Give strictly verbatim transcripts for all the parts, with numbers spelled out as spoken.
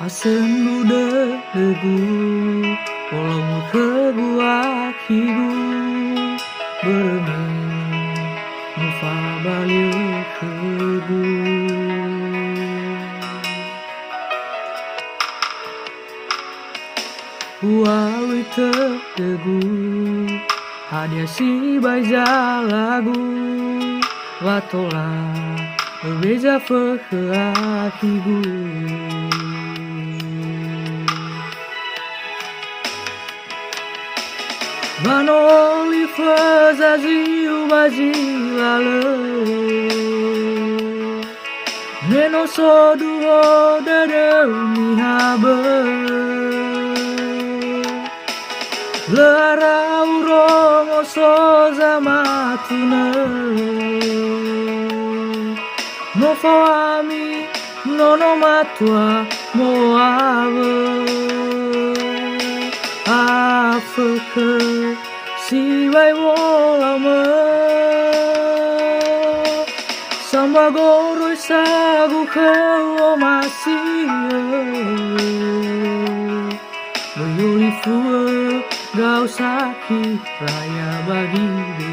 Asöndru dödögu, olomu khögu akhigu, börö me mufabali'ö khögu. U'aui tödögu, hadia sibai zalagu, wa tola öweza fökhö akhigu. Wa no olifö zaziu ba zi lalö. Me no so duho dödöu niha böi. Lö ara urongo so zamatunö. No fao ami nono matua mo'awö. Afökhö sibai wolaumö. Sambua goroi sagu khöu omasi'ö. Böi olifu'ö gau sakhi raya ba gide.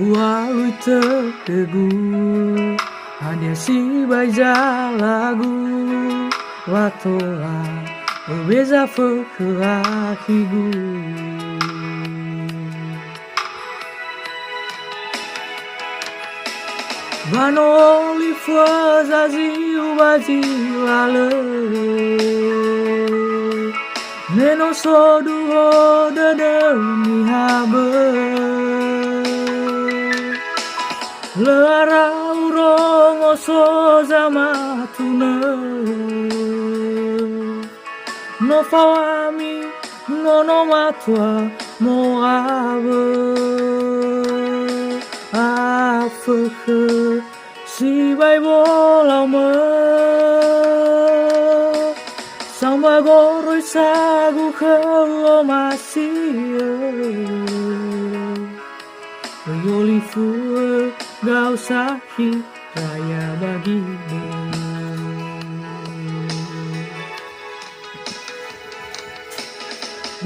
U'alui tödögu, hadia sibai zalagu, wa tola öweza fökhö akhigu. Wa no olifu'ö zaziu ba zi lalö. Me no so duho dödöu niha böi. Lö ara urongo so zamatunö. No fao ami nono matua mo'awö. Afökhö sibai wolaumö. Sambua goroi sagu khöu omasi'ö. Böi olifu'ö gau sakhi raya ba gide.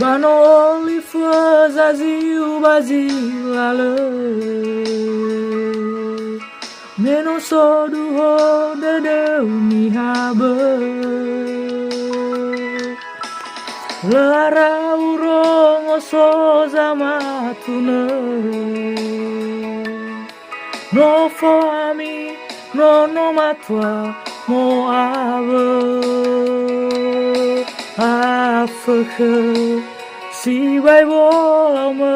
Wa no olifu'ö zaziu ba zi lalö. Me no so duho dödöu niha böi. Lö ara urongo so zamatunö. No fao ami nono matua mo'awö. Afökhö sibai wolaumö.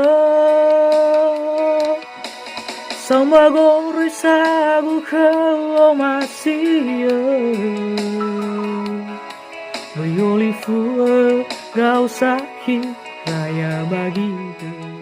Sambua goroi sagu khöu omasi'ö. Böi olifu'ö gau sakhi raya ba gide.